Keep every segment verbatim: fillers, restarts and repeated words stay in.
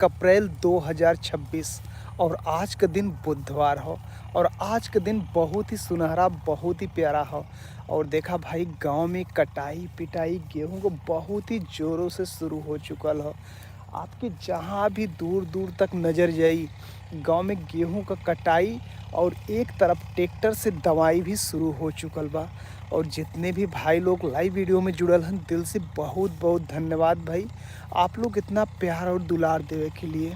एक अप्रैल दो हज़ार छब्बीस और आज का दिन बुधवार हो और आज का दिन बहुत ही सुनहरा, बहुत ही प्यारा हो। और देखा भाई, गांव में कटाई पिटाई गेहूं को बहुत ही जोरों से शुरू हो चुकल हो। आपके जहाँ भी दूर दूर तक नजर जाई, गांव में गेहूं का कटाई और एक तरफ ट्रैक्टर से दवाई भी शुरू हो चुकल बा। और जितने भी भाई लोग लाइव वीडियो में जुड़ल हन, दिल से बहुत बहुत धन्यवाद भाई, आप लोग इतना प्यार और दुलार देवे के लिए।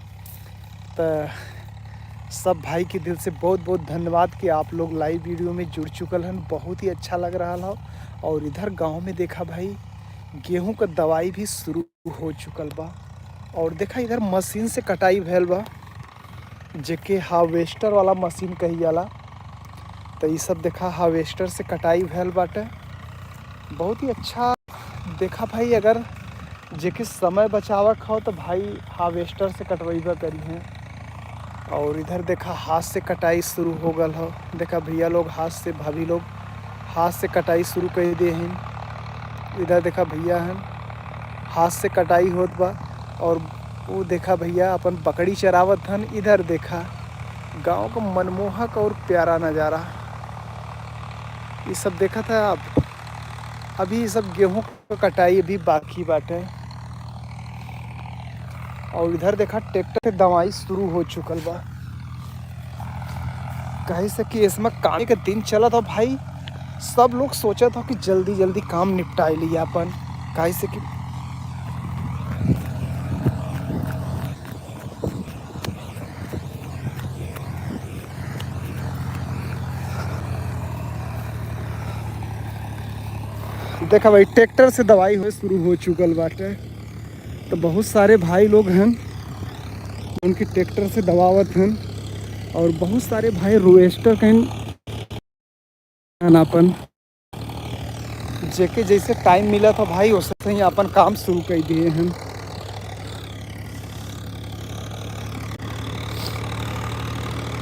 तो सब भाई के दिल से बहुत बहुत धन्यवाद कि आप लोग लाइव वीडियो में जुड़ चुकल हन, बहुत ही अच्छा लग रहा हो। और इधर गांव में देखा भाई, गेहूं का दवाई भी शुरू हो चुकल बा। और देखा, इधर मशीन से कटाई भयल बा, जेके हार्वेस्टर वाला मशीन कही जाला। तो ई सब देखा, हार्वेस्टर से कटाई भयल बाटे। बहुत ही अच्छा। देखा भाई, अगर जेके समय बचावक हो तो भाई हार्वेस्टर से कटवैबा करी हैं। और इधर देखा, हाथ से कटाई शुरू हो गल हो। देखा भैया लोग हाथ से, भाभी लोग हाथ से कटाई शुरू कर दे हैं। इधर देखा भैया हन, हाथ से कटाई होत बा। और वो देखा भैया अपन बकरी चरावत हन। इधर देखा गांव का मनमोहक और प्यारा नज़ारा। ये सब देखा था आप, अभी ये सब गेहूं का कटाई अभी बाकी बाटे। और इधर देखा ट्रैक्टर के दवाई शुरू हो चुकल बा, काहे से कि इसमें काम के दिन चलत हो भाई, सब लोग सोचत हो कि जल्दी जल्दी काम निपटाई ली अपन, काहे से कि देखा भाई, ट्रैक्टर से दवाई होए शुरू हो चुकल बाटे। तो बहुत सारे भाई लोग हैं, उनके ट्रैक्टर से दवावत हैं, और बहुत सारे भाई रोएस्टर कहीं अपन जेके जैसे टाइम मिला था भाई, वैसे ही अपन काम शुरू कर दिए हैं।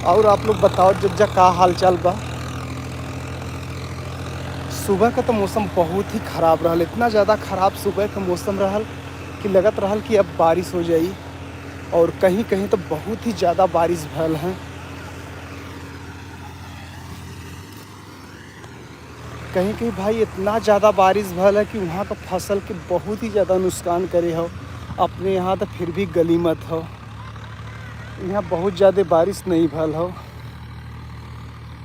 और आप लोग बताओ, जज्जा का हाल चाल बा? सुबह का तो मौसम बहुत ही ख़राब रहल, इतना ज़्यादा ख़राब सुबह का मौसम रहल कि लगत रहल कि अब बारिश हो जाई, और कहीं कहीं तो बहुत ही ज़्यादा बारिश भयल है। कहीं कहीं भाई इतना ज़्यादा बारिश भयल है कि वहाँ का फसल के बहुत ही ज़्यादा नुकसान करे हो। अपने यहाँ तो फिर भी गली मत हो, यहाँ बहुत ज़्यादा बारिश नहीं भयल हो।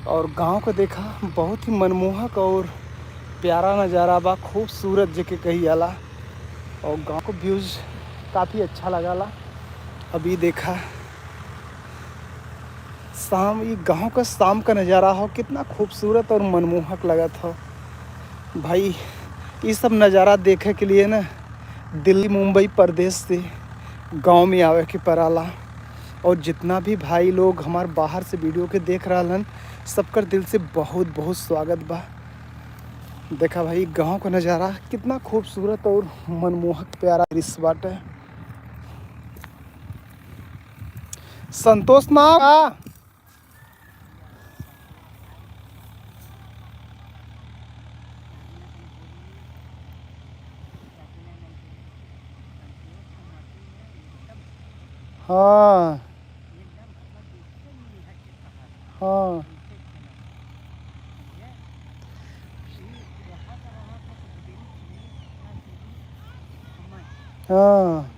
और गांव को देखा, बहुत ही मनमोहक और प्यारा नज़ारा बा, खूबसूरत जेके कही जाला। और गांव को व्यूज काफ़ी अच्छा लगाला। अभी देखा शाम, ये गांव का शाम का नज़ारा हो, कितना खूबसूरत और मनमोहक लगत हो भाई। ये सब नज़ारा देखे के लिए ना दिल्ली मुंबई प्रदेश से गांव में आवे के पड़ाला। और जितना भी भाई लोग हमार बाहर से वीडियो के देख रहल हन, सबकर दिल से बहुत बहुत स्वागत बा। देखा भाई, गांव का नज़ारा कितना खूबसूरत और मनमोहक प्यारा दृश्य बाटे। संतोष ना का? हाँ। हाँ। हाँ।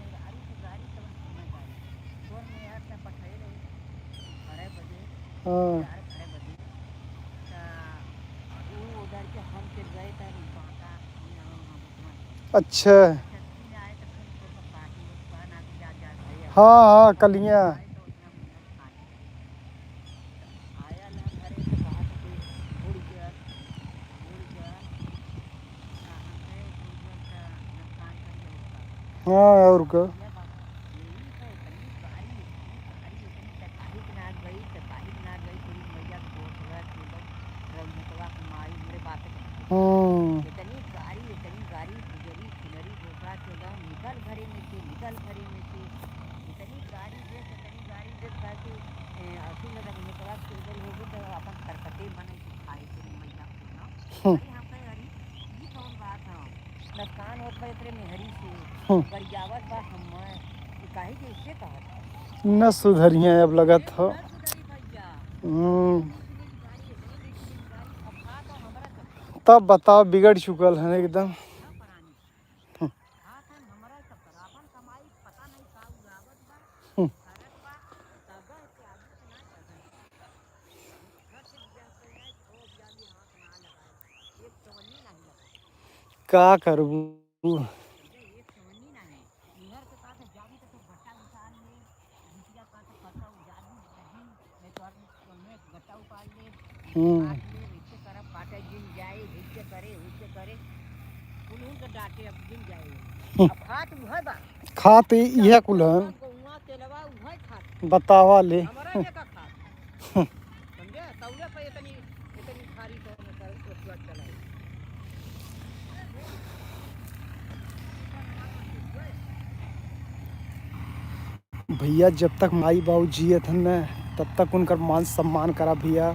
हाँ। अच्छा। हाँ, हाँ, कलियाँ। हाँ, और का। हम्म। हम्म। नुकसान होत बा एकरे मेहरी से। हम्म। गरियावत बा हम्मे कि काहे के इसे कहत है? न सुधरिया अब लगत हो। न सुधरी भैया। हम्म। तब बताओ, बिगड़ चुकल है एकदम। का करबू? हम्म। हम्म। खात इहे कुल हन। बतावा ले। भैया, जब तक माई बाबू जियत हन न, तब तक उनकर मान सम्मान करा भैया।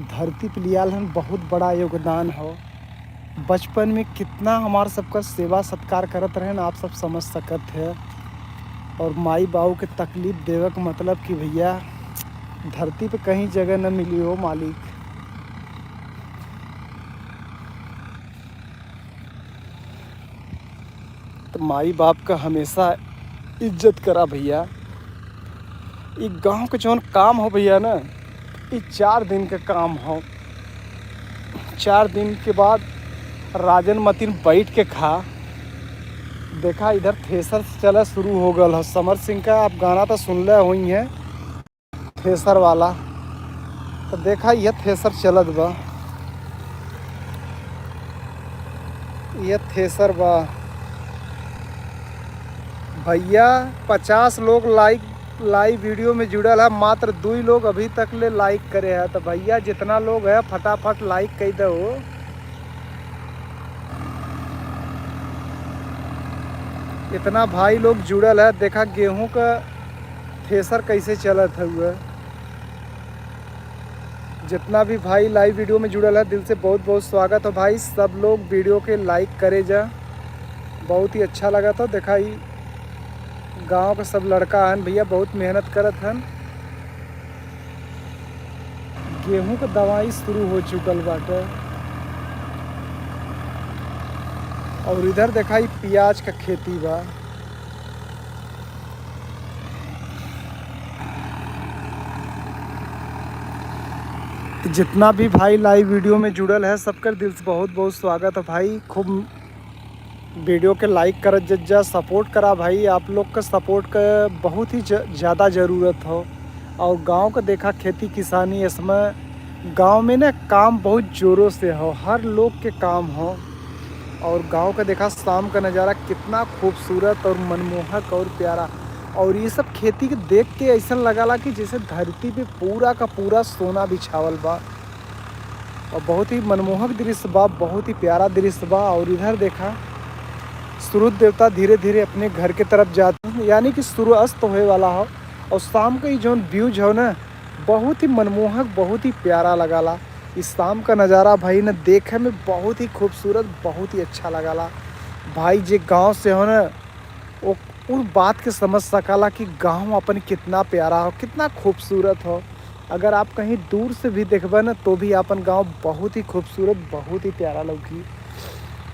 धरती पे लियाल हन, बहुत बड़ा योगदान हो। बचपन में कितना हमार सबका सेवा सत्कार करत रहेन, आप सब समझ सकत है। और माई बाबू के तकलीफ देवे के मतलब कि भैया, धरती पे कहीं जगह न मिली हो मालिक। तो माई बाप का हमेशा इज्जत करा भैया। ई गाँव के जौन काम हो भैया ना, ई चार दिन के काम हो। चार दिन के बाद राजन मतिन बैठ के खा। देखा, इधर थ्रेसर चला शुरू हो गल हो। समर सिंह का आप गाना तो सुनले होइहैं, थ्रेसर वाला। तो देखा, यह थ्रेसर चलत बा, यह थ्रेसर बा। भैया, पचास लोग लाइव, लाइव वीडियो में जुड़ल है, मात्र दुई लोग अभी तक ले लाइक करे हैं। तो भैया, जितना लोग है, फटाफट लाइक कर दो। इतना भाई लोग जुड़ल है, देखा गेहूं का थ्रेसर कैसे चलत हउए। जितना भी भाई लाइव वीडियो में जुड़ल है, दिल से बहुत बहुत स्वागत हो भाई। सब लोग वीडियो के लाइक करे जा, बहुत ही अच्छा लगा था। देखा, ई गांव का सब लड़का हन भैया, बहुत मेहनत करत हन। गेहूं का दवाई शुरू हो चुकल बाटे। और इधर देखा, ई प्याज का खेती बा। जितना भी भाई लाइव वीडियो में जुड़ल है, सबकर दिल से बहुत बहुत स्वागत है भाई। खूब वीडियो के लाइक करत जज्जा, सपोर्ट करा भाई। आप लोग का सपोर्ट का बहुत ही ज-, ज़्यादा ज़रूरत हो। और गांव का देखा, खेती किसानी, इसमें गांव में ना काम बहुत जोरों से हो, हर लोग के काम हो। और गांव का देखा, शाम का नज़ारा कितना खूबसूरत और मनमोहक और प्यारा। और ये सब खेती के देख के ऐसा लगाला कि जैसे धरती पे पूरा का पूरा सोना बिछावल बा। और बहुत ही मनमोहक दृश्य बा, बहुत ही प्यारा दृश्य बा। और इधर देखा, सूरज देवता धीरे धीरे अपने घर के तरफ जाते हैं, यानी कि सूर्य अस्त होए वाला हो। और शाम का ये जौन व्यूज हो ना, बहुत ही मनमोहक, बहुत ही प्यारा लगाला। इस शाम का नज़ारा भाई न देखे में बहुत ही खूबसूरत, बहुत ही अच्छा लगाला। भाई जे गांव से हो ना, वो उन बात के समझ सकाला कि गांव अपन कितना प्यारा हो, कितना खूबसूरत हो। अगर आप कहीं दूर से भी देखबे ना, तो भी अपन गांव बहुत ही खूबसूरत, बहुत ही प्यारा लौकी।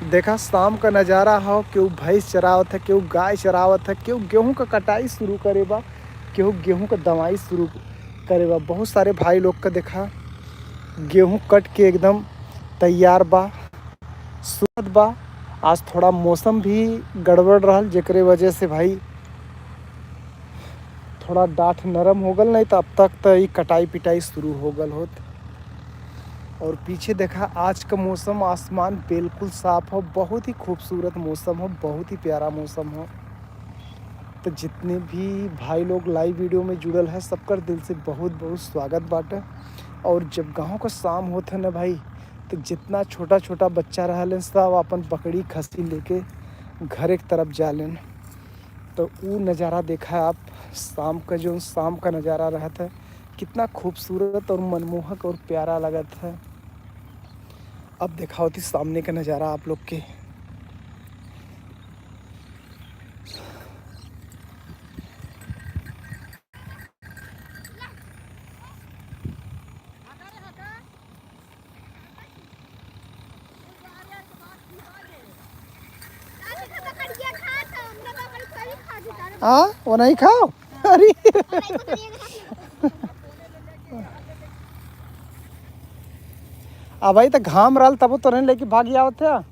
देखा, शाम का नज़ारा हो, केहू भैंस चरावत है, केहू गाय चरावत है, केहू गेहूं का कटाई शुरू करे बा, केहू गेहूं का दवाई शुरू करे बा। बहुत सारे भाई लोग का देखा, गेहूं कट के एकदम तैयार बा, सूखत बा। आज थोड़ा मौसम भी गड़बड़ रहल, जेकरे वजह से भाई थोड़ा डांठ नरम हो गल, नहीं तो अब तक तो ई कटाई पिटाई शुरू हो गल होत। और पीछे देखा, आज का मौसम, आसमान बिल्कुल साफ हो, बहुत ही खूबसूरत मौसम हो, बहुत ही प्यारा मौसम हो। तो जितने भी भाई लोग लाइव वीडियो में जुड़ल है, सबकर दिल से बहुत बहुत स्वागत बाटे। और जब गाँव का शाम होत है ना भाई, तो जितना छोटा छोटा बच्चा रहल हैं, सब अपन बकरी खस्सी लेके घरे के तरफ जालेन। तो ऊ नज़ारा देखा आप, शाम का, जो शाम का नज़ारा रहत है, कितना खूबसूरत और मनमोहक और प्यारा लगत है। अब देखावती सामने का नज़ारा आप लोग के। हाँ, वो नहीं खाओ। अरे। अब भाई तो घाम रहल तब तो नहीं लेके भाग आवत है।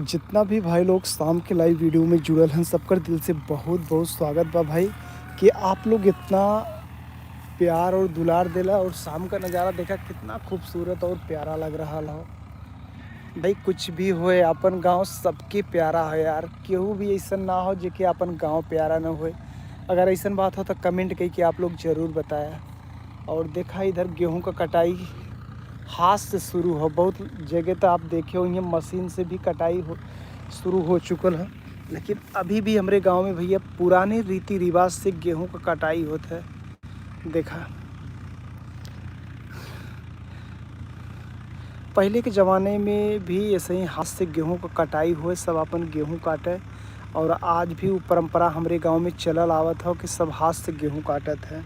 जितना भी भाई लोग शाम के लाइव वीडियो में जुड़ल हन, सबकर दिल से बहुत बहुत स्वागत बा भाई, कि आप लोग इतना प्यार और दुलार देला और शाम का नज़ारा देखा कितना खूबसूरत और प्यारा लग रहा हो। भाई कुछ भी होए, अपन गांव सबके प्यारा है यार, केहू भी ऐसा ना हो जेके अपन गांव प्यारा ना होए। अगर ऐसा बात हो तो कमेंट करके आप लोग ज़रूर बताया। और देखा इधर गेहूं का कटाई हाथ से शुरू हो, बहुत जगह तो आप देखे होंगे मशीन से भी कटाई हो शुरू हो चुकल है, लेकिन अभी भी हमरे गांव में भैया पुराने रीति रिवाज से गेहूं का कटाई होत है। देखा पहले के ज़माने में भी ऐसे ही हाथ से गेहूं का कटाई होए, सब अपन गेहूं काटे। और आज भी वो परंपरा हमरे गांव में चलल आवत हो कि सब हाथ से गेहूं काटत है।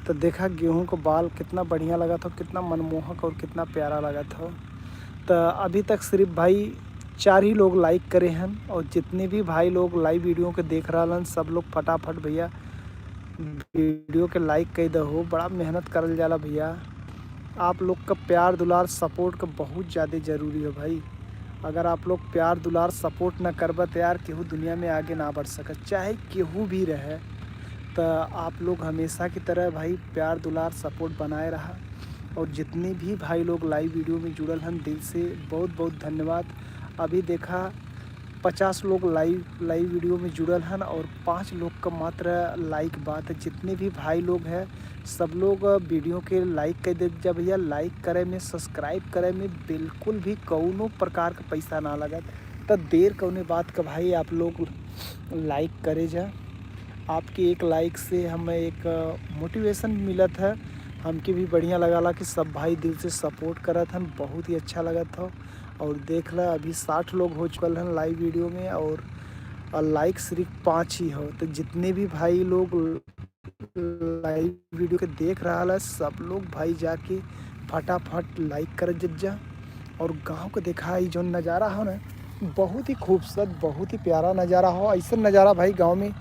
तो देखा गेहूं का बाल कितना बढ़िया लगत हो, कितना मनमोहक और कितना प्यारा लगत हो। तो अभी तक सिर्फ भाई चार ही लोग लाइक करे हैं, और जितने भी भाई लोग लाइव वीडियो के देख रहल हन सब लोग फटाफट भैया वीडियो के लाइक कर दहो। बड़ा मेहनत करल जाला भैया। आप लोग का प्यार दुलार सपोर्ट का बहुत ज़्यादा ज़रूरी है भाई। अगर आप लोग प्यार दुलार सपोर्ट ना करबा तो यार केहू दुनिया में आगे ना बढ़ सकत, चाहे केहू भी रहे। तो आप लोग हमेशा की तरह भाई प्यार दुलार सपोर्ट बनाए रहा। और जितने भी भाई लोग लाइव वीडियो में जुड़ल हन दिल से बहुत बहुत धन्यवाद। अभी देखा पचास लोग लाइव लाइव वीडियो में जुड़ल हन और पाँच लोग का मात्र लाइक बा। तो जितने भी भाई लोग हैं सब लोग वीडियो के लाइक कर दे जा भैया। लाइक करे में सब्सक्राइब करे में बिल्कुल भी कौनो प्रकार का पैसा ना लगत। तो देर कौने बात का भाई आप लोग लाइक करे जा। आपके एक लाइक से हमें एक मोटिवेशन मिलत है, हमके भी बढ़िया लगाला कि सब भाई दिल से सपोर्ट करत हन, बहुत ही अच्छा लगत हो। और देख ला अभी साठ लोग हो चुकल हन लाइव वीडियो में और, और लाइक सिर्फ पाँच ही हो। तो जितने भी भाई लोग लाइव वीडियो के देख रहा है सब लोग भाई जाके फटाफट लाइक कर जज्जा। और गांव के देखा ई जौन नज़ारा हो ना बहुत ही खूबसूरत बहुत ही प्यारा नज़ारा हो। ऐसा नज़ारा भाई गांव में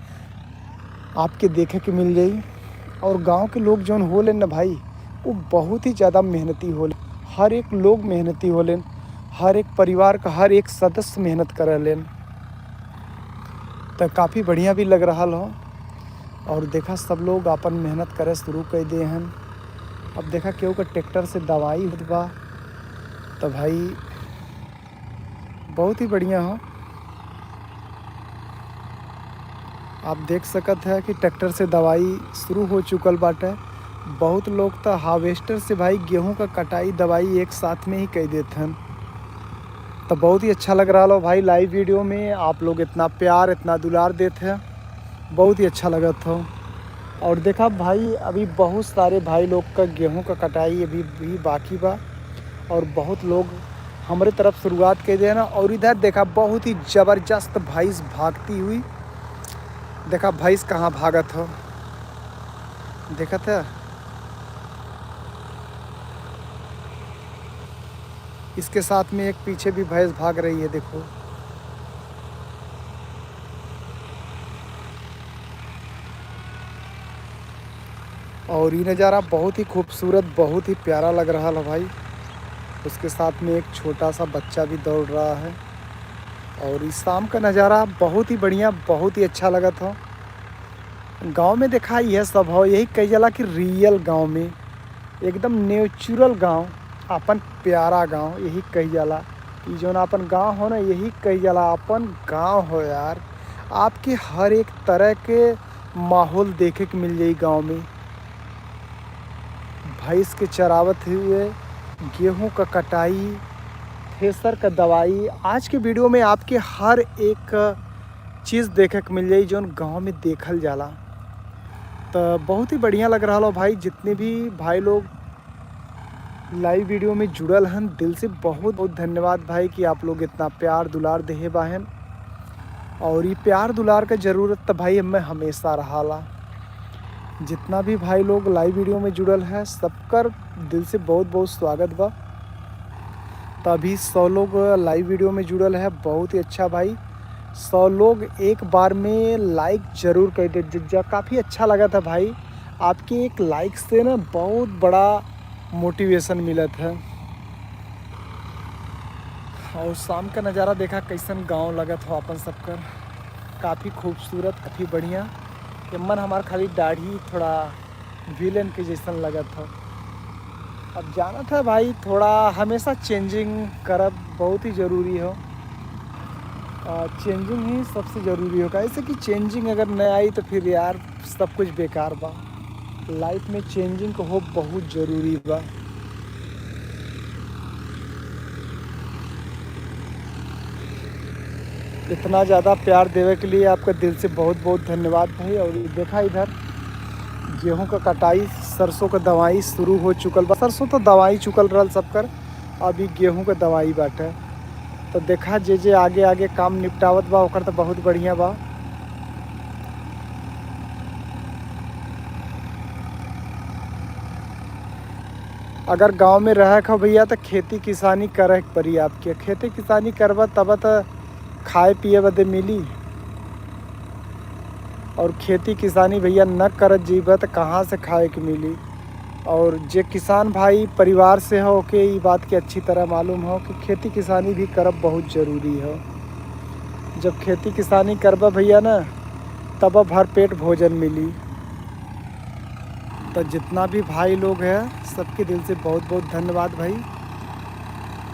आपके देखे के मिल जाई। और गांव के लोग जौन होलेन ना भाई वो बहुत ही ज़्यादा मेहनती होले, हर एक लोग मेहनती होलेन, हर एक परिवार का हर एक सदस्य मेहनत करेलेन। तो काफ़ी बढ़िया भी लग रहा हो। और देखा सब लोग अपन मेहनत करे शुरू कर दे हैं। अब देखा केहू का ट्रैक्टर से दवाई होत बा तो भाई बहुत ही बढ़िया हो। आप देख सकत है कि ट्रैक्टर से दवाई शुरू हो चुकल बाटे। बहुत लोग तो हार्वेस्टर से भाई गेहूं का कटाई दवाई एक साथ में ही कर देत हैं। तो बहुत ही अच्छा लग रहा हो भाई लाइव वीडियो में आप लोग इतना प्यार इतना दुलार देत हैं, बहुत ही अच्छा लगत हो। और देखा भाई अभी बहुत सारे भाई लोग का गेहूं का कटाई अभी भी बाकी बा और बहुत लोग हमरे तरफ शुरुआत कर देना। और इधर देखा बहुत ही ज़बरदस्त भैंस भागती हुई, देखा भैंस कहाँ भागत हो, देखत है। इसके साथ में एक पीछे भी भैंस भाग रही है, देखो। और ये नज़ारा बहुत ही खूबसूरत, बहुत ही प्यारा लग रहा है भाई। उसके साथ में एक छोटा सा बच्चा भी दौड़ रहा है। और इस शाम का नज़ारा बहुत ही बढ़िया, बहुत ही अच्छा लगत हो। गांव में देखा यह सब हो, यही कही जाला कि रियल गांव में एकदम नेचुरल गांव, अपन प्यारा गांव यही कही जाला। कि जौन अपन गांव हो ना यही कही जाला अपन गांव हो यार। आपके हर एक तरह के माहौल देखे के मिल जाई गांव में। भैंस के चरावत हुए, गेहूं का कटाई, थ्रेसर का दवाई। आज के वीडियो में आपके हर एक चीज़ देखे के मिल जाई जौन गांव में देखल जाला। तो बहुत ही बढ़िया लग रहा हो भाई, जितने भी भाई लोग लाइव वीडियो में जुड़ल हन, दिल से बहुत बहुत धन्यवाद भाई कि आप लोग इतना प्यार दुलार देहे बाहेन। और ये प्यार दुलार का जरूरत तो भाई हमें हमेशा रहाला। जितना भी भाई लोग लाइव वीडियो में जुड़ल है, सबकर दिल से बहुत बहुत स्वागत बा। तो अभी सौ लोग लाइव वीडियो में जुड़ल है, बहुत ही अच्छा भाई। सौ लोग एक बार में लाइक जरूर कर दे, ज-, ज-, काफ़ी अच्छा लगा था भाई। आपके एक लाइक से ना बहुत बड़ा मोटिवेशन मिलत है। और शाम का नज़ारा देखा, कैसन गांव लगत हो अपन सबकर, काफ़ी खूबसूरत, काफ़ी बढ़िया। एमन हमार खाली दाढ़ी थोड़ा विलेन के जैसन लगत हो। अब जानत है भाई, थोड़ा हमेशा चेंजिंग करब बहुत ही ज़रूरी हो। चेंजिंग ही सबसे ज़रूरी हो, कैसे कि चेंजिंग अगर न आई तो फिर यार सब कुछ बेकार बा। लाइफ में चेंजिंग को हो बहुत ज़रूरी बा। इतना ज़्यादा प्यार देवे के लिए आपका दिल से बहुत बहुत धन्यवाद भाई। और देखा इधर गेहूं का कटाई, सरसों का दवाई शुरू हो चुकल बा। सरसों तो दवाई चुकल रहल सबकर, अभी गेहूं का दवाई बाटे। तो देखा जे जे आगे आगे काम निपटावत बा ओकर तो बहुत बढ़िया बा। अगर गांव में रहे के हो भैया तो खेती किसानी करे के पड़ी आपके। खेती किसानी करबा तब तो खाए पिए बदे मिली। और खेती किसानी भैया न करत जीबा तो कहाँ से खाए के मिली। और जे किसान भाई परिवार से हो ओके ई बात के अच्छी तरह मालूम हो कि खेती किसानी भी करब बहुत ज़रूरी हो। जब खेती किसानी करबा भैया ना, तब भर पेट भोजन मिली। तो जितना भी भाई लोग हैं सबके दिल से बहुत बहुत धन्यवाद भाई।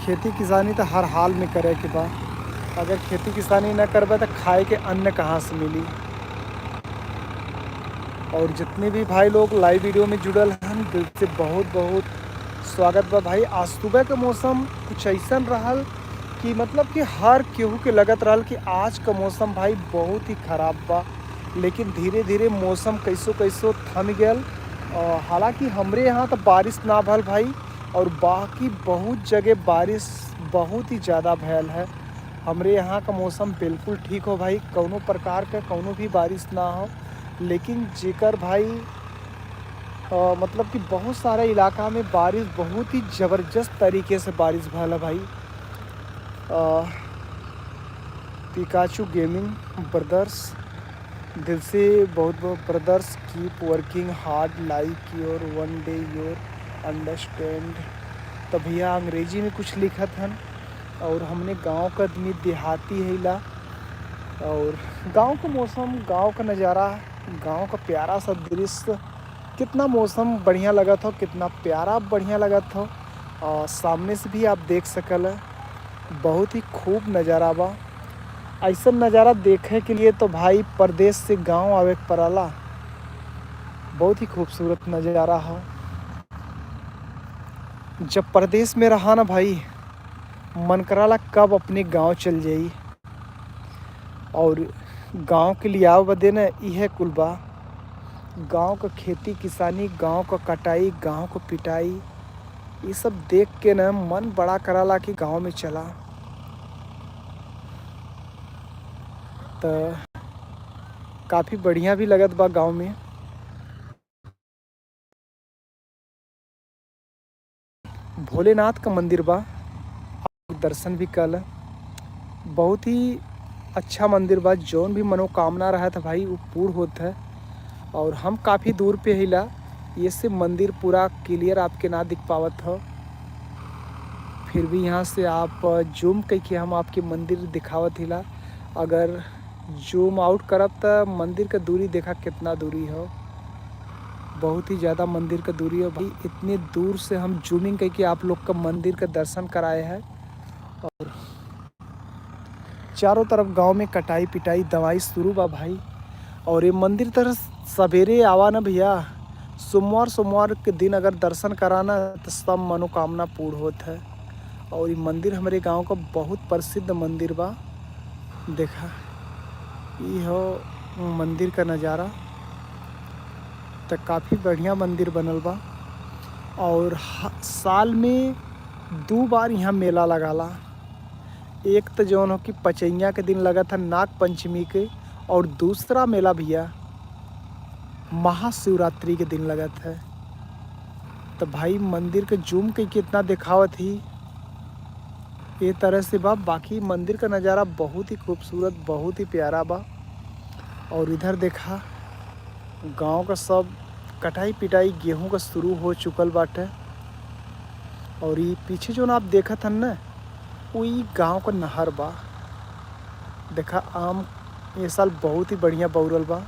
खेती किसानी तो हर हाल में करे के बा। अगर खेती किसानी न करबा तो खाए के अन्न कहाँ से मिली? और जितने भी भाई लोग लाइव वीडियो में जुड़ल हन, दिल से बहुत बहुत स्वागत बा भाई। आज सुबह के मौसम कुछ ऐसन रहल कि मतलब कि हर केहू के लगत रहल कि आज का मौसम भाई बहुत ही खराब बा, लेकिन धीरे धीरे मौसम कैसो कैसो थम गयल। अ, हालांकि हमरे यहाँ तो बारिश ना भल भाई, और बाकी बहुत जगह बारिश बहुत ही ज़्यादा भयल है। हमरे यहाँ का मौसम बिल्कुल ठीक हो भाई, कौनो प्रकार का कौनो भी बारिश ना हो, लेकिन जेकर भाई अ, मतलब कि बहुत सारा इलाका में बारिश, बहुत ही ज़बरदस्त तरीके से बारिश भयल है भाई। अ, पिकाचू गेमिंग ब्रदर्स, दिल से बहुत बहुत ब्रदर्स, keep working hard like your one day your understand। तो भैया अंग्रेजी में कुछ लिखत हन, और हमने गांव का आदमी देहाती है ला, और गांव का मौसम, गांव का नज़ारा, गांव का प्यारा सा दृश्य, कितना मौसम बढ़िया लगत हो, कितना प्यारा बढ़िया लगत हो। और सामने से भी आप देख सकल है, बहुत ही खूब नज़ारा बा। ऐसन नज़ारा देखे के लिए तो भाई परदेश से गांव आवे के पड़ाला। बहुत ही खूबसूरत नज़ारा हो। जब परदेश में रहा ना भाई, मन कराला कब अपने गांव चल जाई। और गांव के लियाव बदे न इहे कुल बा, गांव क खेती किसानी, गांव क कटाई, गांव क पिटाई, ई सब देख के न मन बड़ा कराला कि गांव में चला। त काफ़ी बढ़िया भी लगत बा गांव में। भोलेनाथ का मंदिर बा, आप दर्शन भी कल। बहुत ही अच्छा मंदिर बा, जौन भी मनोकामना रहत है भाई, वो पूर्ण होत है। और हम काफ़ी दूर पे हिला, ये से मंदिर पूरा क्लियर आपके ना दिख पावत हो, फिर भी यहाँ से आप जूम करके हम आपके मंदिर दिखावत हिला। अगर जूम आउट करब त मंदिर का दूरी देखा कितना दूरी हो, बहुत ही ज़्यादा मंदिर का दूरी हो भाई। इतने दूर से हम जूमिंग करके आप लोग का मंदिर का दर्शन कराए हैं। और चारों तरफ गांव में कटाई पिटाई दवाई शुरू बा भाई। और ये मंदिर तर सवेरे आवा ना भैया, सोमवार सोमवार के दिन अगर दर्शन कराना तो सब मनोकामना पूर्ण होत है। और ये मंदिर हमरे गांव का बहुत प्रसिद्ध मंदिर बा। देखा, ई हो मंदिर का नज़ारा। त काफ़ी बढ़िया मंदिर बनल बा। और ह-, साल में दो बार यहाँ मेला लगाला। एक त जौन हो कि पचैया के दिन लगत है, नाग पंचमी के, और दूसरा मेला भैया महाशिवरात्रि के दिन लगत है। तो भाई, मंदिर के जूम के कितना दिखावत ही, ये तरह से बा। बाकी मंदिर का नज़ारा बहुत ही खूबसूरत, बहुत ही प्यारा बा। और इधर देखा, गांव का सब कटाई पिटाई गेहूं का शुरू हो चुकल बाटे। और ई पीछे जोन आप देखत हन न, उ ई गांव का नहर बा। देखा, आम ये साल बहुत ही बढ़िया बौरल बा,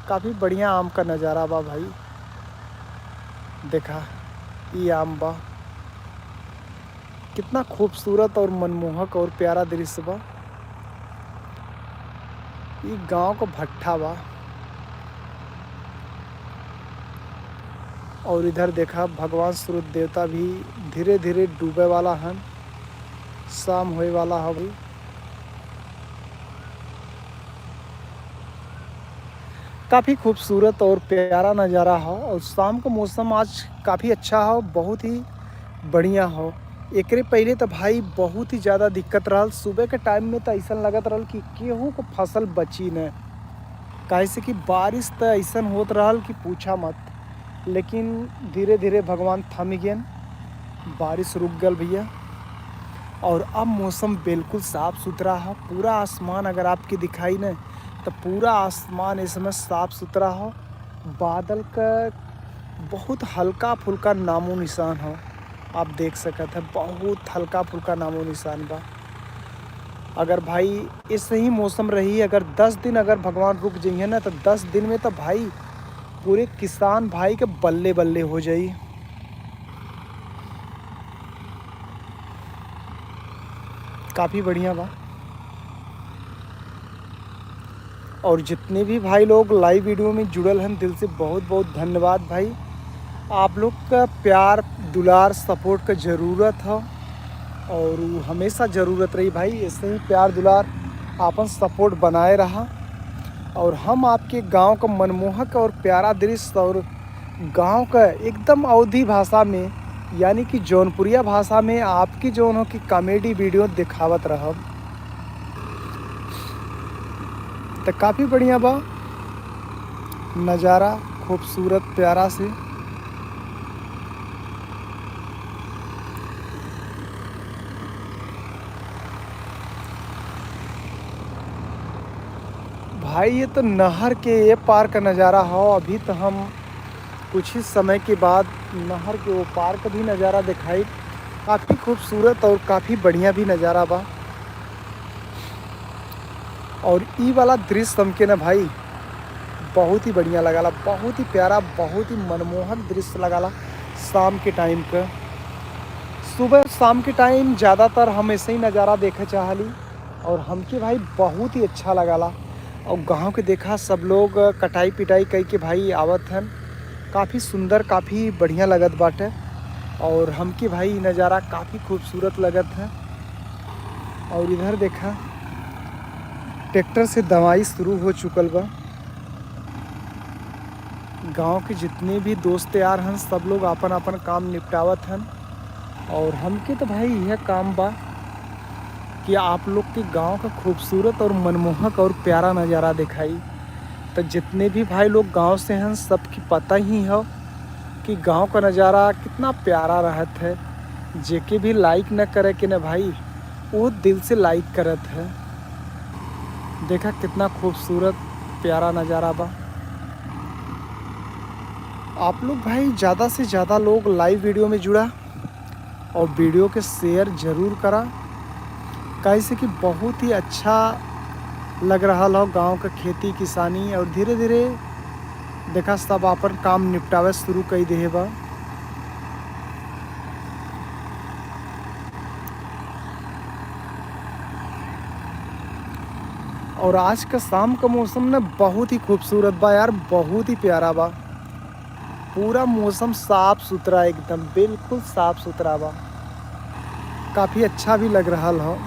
काफ़ी बढ़िया आम का नज़ारा बा भाई। देखा, ई आम बा, कितना खूबसूरत और मनमोहक और प्यारा दृश्य बा। ई गांव का भट्ठा बा। और इधर देखा, भगवान सूरज देवता भी धीरे धीरे डूबे वाला हन, शाम होए वाला हवे। काफ़ी खूबसूरत और प्यारा नज़ारा हो। और शाम का मौसम आज काफ़ी अच्छा हो, बहुत ही बढ़िया हो। एकरे पहले तो भाई बहुत ही ज़्यादा दिक्कत रहल। सुबह के टाइम में तो ऐसा लगत रहल कि केहू को फसल बची न, काहे से कि बारिश तो ऐसा होत रहल कि पूछा मत। लेकिन धीरे धीरे भगवान थम गए, बारिश रुक गल भैया। और अब मौसम बिल्कुल साफ सुथरा है। पूरा आसमान अगर आपके दिखाई न, तो पूरा आसमान इस समय साफ सुथरा हो। बादल का बहुत हल्का फुल्का नामो निशान हो, आप देख सकत है, बहुत हल्का फुल्का नामो निशान बा। अगर भाई ऐसे ही मौसम रही, अगर दस दिन अगर भगवान रुक जइहे ना, तो दस दिन में तो भाई पूरे किसान भाई के बल्ले बल्ले हो जाई। काफ़ी बढ़िया बा। और जितने भी भाई लोग लाइव वीडियो में जुड़ल हैं, दिल से बहुत बहुत धन्यवाद भाई। आप लोग का प्यार, दुलार, सपोर्ट का ज़रूरत है और उ हमेशा ज़रूरत रही भाई। ऐसे ही प्यार दुलार, आपन सपोर्ट बनाए रहा। और हम आपके गांव का मनमोहक और प्यारा दृश्य और गांव का एकदम अवधी भाषा में, यानी कि जौनपुरिया भाषा में आपकी जौन हो कि कॉमेडी वीडियो दिखावत रहब। तो काफ़ी बढ़िया बा नज़ारा, खूबसूरत प्यारा से। भाई, ये तो नहर के ये पार का नज़ारा हो। अभी तो हम कुछ ही समय के बाद नहर के वो पार का भी नज़ारा दिखाई। काफ़ी खूबसूरत और काफ़ी बढ़िया भी नज़ारा बा। और ई वाला दृश्य हमके ना भाई बहुत ही बढ़िया लगाला, बहुत ही प्यारा, बहुत ही मनमोहक दृश्य लगाला शाम के टाइम का। सुबह शाम के टाइम ज़्यादातर हम ऐसे ही नज़ारा देखे चाहली और हमके भाई बहुत ही अच्छा लगाला। और गाँव के देखा सब लोग कटाई पिटाई कई के भाई आवत हन, काफ़ी सुंदर, काफ़ी बढ़िया लगत बाटे। और हमके भाई ई नज़ारा काफ़ी खूबसूरत लगत है। और इधर देखा ट्रैक्टर से दवाई शुरू हो चुकल बा। गांव के जितने भी दोस्त यार हन सब लोग आपन आपन काम निपटावत हन। और हमके तो भाई यह काम बा कि आप लोग के गांव का खूबसूरत और मनमोहक और प्यारा नज़ारा दिखाई। तो जितने भी भाई लोग गांव से हैं सबकी पता ही हो कि गांव का नज़ारा कितना प्यारा रहत है। जेके भी लाइक न करे के न भाई, वो दिल से लाइक करत है। देखा कितना खूबसूरत प्यारा नज़ारा बा। आप लोग भाई ज़्यादा से ज़्यादा लोग लाइव वीडियो में जुड़ा और वीडियो के शेयर जरूर करा, काहे से कि बहुत ही अच्छा लग रहल हो गाँव का खेती किसानी। और धीरे धीरे देखा सब आपन काम निपटावे शुरू कई देहे बा। और आज का शाम का मौसम ना बहुत ही खूबसूरत बा यार, बहुत ही प्यारा बा। पूरा मौसम साफ सुथरा, एकदम बिल्कुल साफ सुथरा बा, काफ़ी अच्छा भी लग रहल हो।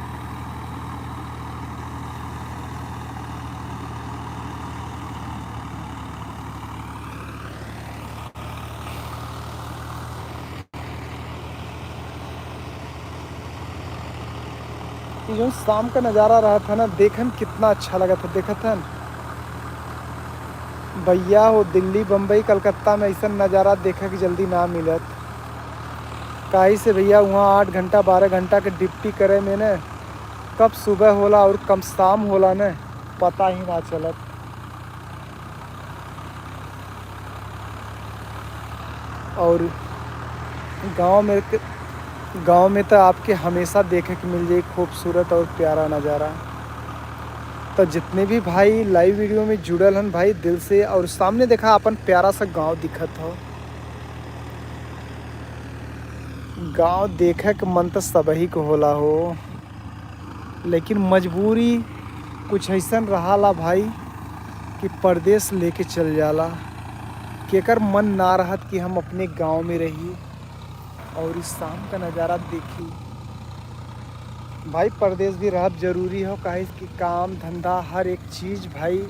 जौन शाम का नज़ारा रहत है ना, देखे में कितना अच्छा लगत है। देखत है न भैया हो, दिल्ली, बम्बई, कलकत्ता में ऐसन नज़ारा देखे के जल्दी ना मिलत। काहे से भैया, वहाँ आठ घंटा, बारह घंटा के ड्यूटी करे में न, कब सुबह होला और कब शाम होला न, पता ही ना चलत। और गाँव में त-, गाँव में तो आपके हमेशा देखे के मिल जाई खूबसूरत और प्यारा नज़ारा। तो जितने भी भाई लाइव वीडियो में जुड़ल हन भाई, दिल से, और सामने देखा अपन प्यारा सा गाँव दिखत हो। गाँव देखे के मन तो सबही को होला हो, लेकिन मजबूरी कुछ ऐसन रहाला भाई कि परदेस लेके चल जाला। केकर मन ना रहत कि हम अपने गाँव में रही और इस शाम का नज़ारा देखी। भाई, परदेस भी रहब जरूरी हो, काहे कि काम धंधा हर एक चीज़ भाई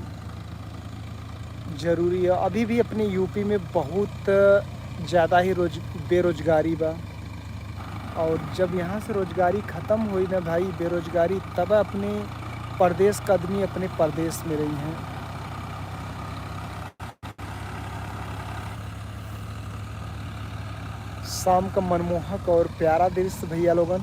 जरूरी है। अभी भी अपने यूपी में बहुत ज़्यादा ही रोज-, बेरोजगारी बा। और जब यहाँ से रोजगारी ख़त्म होई ना भाई, बेरोजगारी, तब अपने परदेस का आदमी अपने परदेस में रही हैं। शाम का मनमोहक और प्यारा दृश्य भैया लोगन,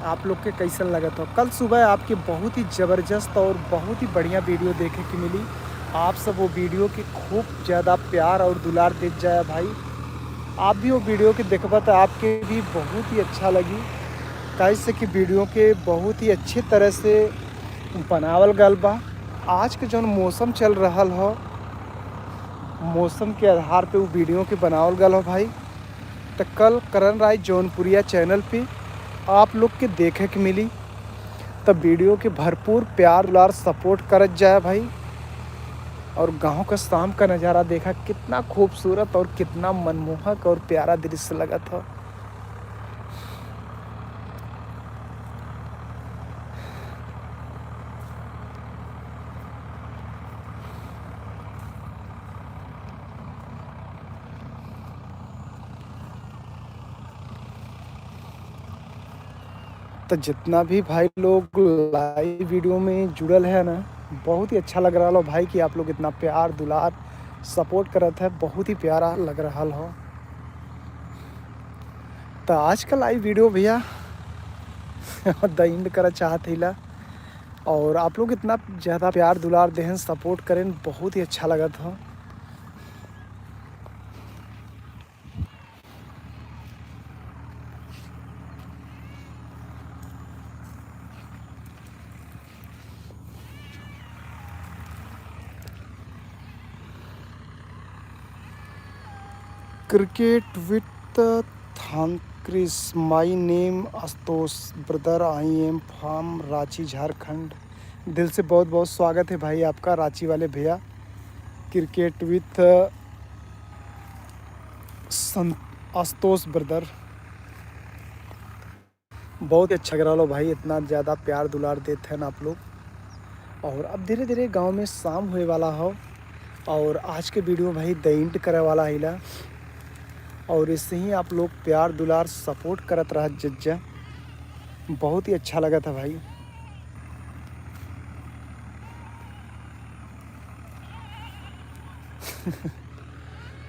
आप लोग के कैसन लगत हो? कल सुबह आपके बहुत ही ज़बरदस्त और बहुत ही बढ़िया वीडियो देखे के मिली। आप सब वो वीडियो के खूब ज़्यादा प्यार और दुलार देत जाया भाई। आप भी वो वीडियो के देखबा तो आपके भी बहुत ही अच्छा लगी, काहे से कि वीडियो के बहुत ही अच्छे तरह से बनावल गल बा। आज के जौन मौसम चल रहल हो, मौसम के आधार पे वो वीडियो के बनावल गल हो भाई। तो कल करण राय जौनपुरिया चैनल पे आप लोग के देखे के मिली। तो वीडियो के भरपूर प्यार दुलार सपोर्ट करत जाए भाई। और गाँव का शाम का नज़ारा देखा, कितना खूबसूरत और कितना मनमोहक और प्यारा दृश्य लगत हो। तो जितना भी भाई लोग लाइव वीडियो में जुड़ल है ना, बहुत ही अच्छा लग रहा हो भाई कि आप लोग इतना प्यार दुलार सपोर्ट करत है, बहुत ही प्यारा लग रहा हो। तो आज का लाइव वीडियो भैया द एंड करा चाहत हिला, और आप लोग इतना ज़्यादा प्यार दुलार देहन, सपोर्ट करें, बहुत ही अच्छा लगत हो। Cricket with Thankrys, my name आशुतोष, brother, I am from रांची, झारखंड। दिल से बहुत बहुत स्वागत है भाई आपका, रांची वाले भैया। Cricket with सं-, आशुतोष ब्रदर, बहुत ही अच्छा लग रहा हो भाई, इतना ज़्यादा प्यार दुलार देते हैं आप लोग। और अब धीरे धीरे गांव में शाम होए वाला हो, और आज के वीडियो भाई द एंड करे वाला हिला। और ऐसे ही आप लोग प्यार दुलार सपोर्ट करत रह जज्जा, बहुत ही अच्छा लगा था भाई।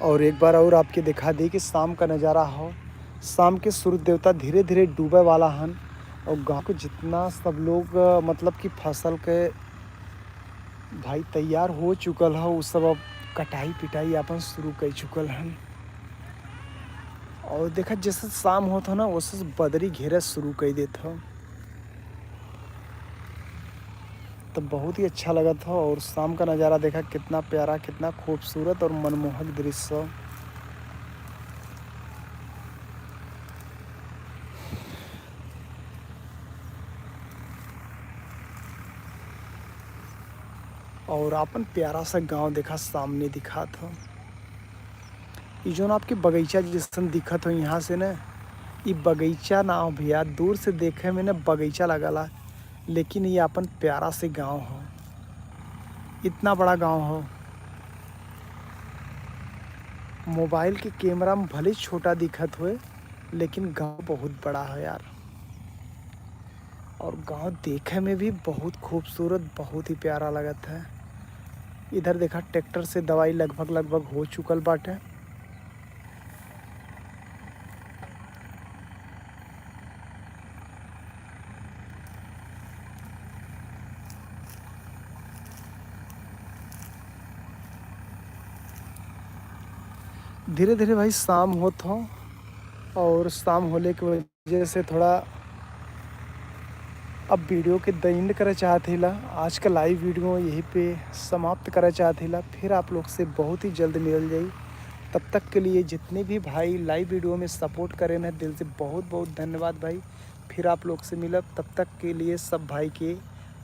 और एक बार और आपके दिखा दी कि शाम का नज़ारा हो, शाम के सूरज देवता धीरे धीरे डूबे वाला हन। और गाँव के जितना सब लोग, अ, मतलब कि फसल के भाई तैयार हो चुकल हो, उ सब अब कटाई पिटाई अपन शुरू कर चुकल हन। और देखा, जैसे शाम होत हो ना, वैसे बदरी घेरे शुरू कर देत हो। तो बहुत ही अच्छा लगत हो। और शाम का नज़ारा देखा, कितना प्यारा, कितना खूबसूरत और मनमोहक दृश्य हो। और आपन प्यारा सा गांव देखा, सामने दिखात हो। ई जौन आपके बगीचा जैसन दिखत हो यहाँ से न, ई बगीचा ना हो भैया, दूर से देखे में न बगीचा लगला, लेकिन ये आपन प्यारा से गांव हो, इतना बड़ा गांव हो। मोबाइल के कैमरा में भले छोटा दिखत होए, लेकिन गांव बहुत बड़ा है यार। और गांव देखे में भी बहुत खूबसूरत, बहुत ही प्यारा लगत है। इधर देखा, ट्रैक्टर से दवाई लगभग, लगभग हो चुकल बाटे। धीरे धीरे भाई शाम होत हो, और शाम होले के वजह से थोड़ा अब वीडियो के द एंड करे चाहत हिला। आज का लाइव वीडियो यहीं पे समाप्त करे चाहत हिला। फिर आप लोग से बहुत ही जल्द मिलल जाई। तब तक के लिए जितने भी भाई लाइव वीडियो में सपोर्ट करेन, दिल से बहुत बहुत धन्यवाद भाई। फिर आप लोग से मिलब, तब तक के लिए सब भाई के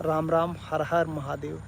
राम राम, हर हर महादेव।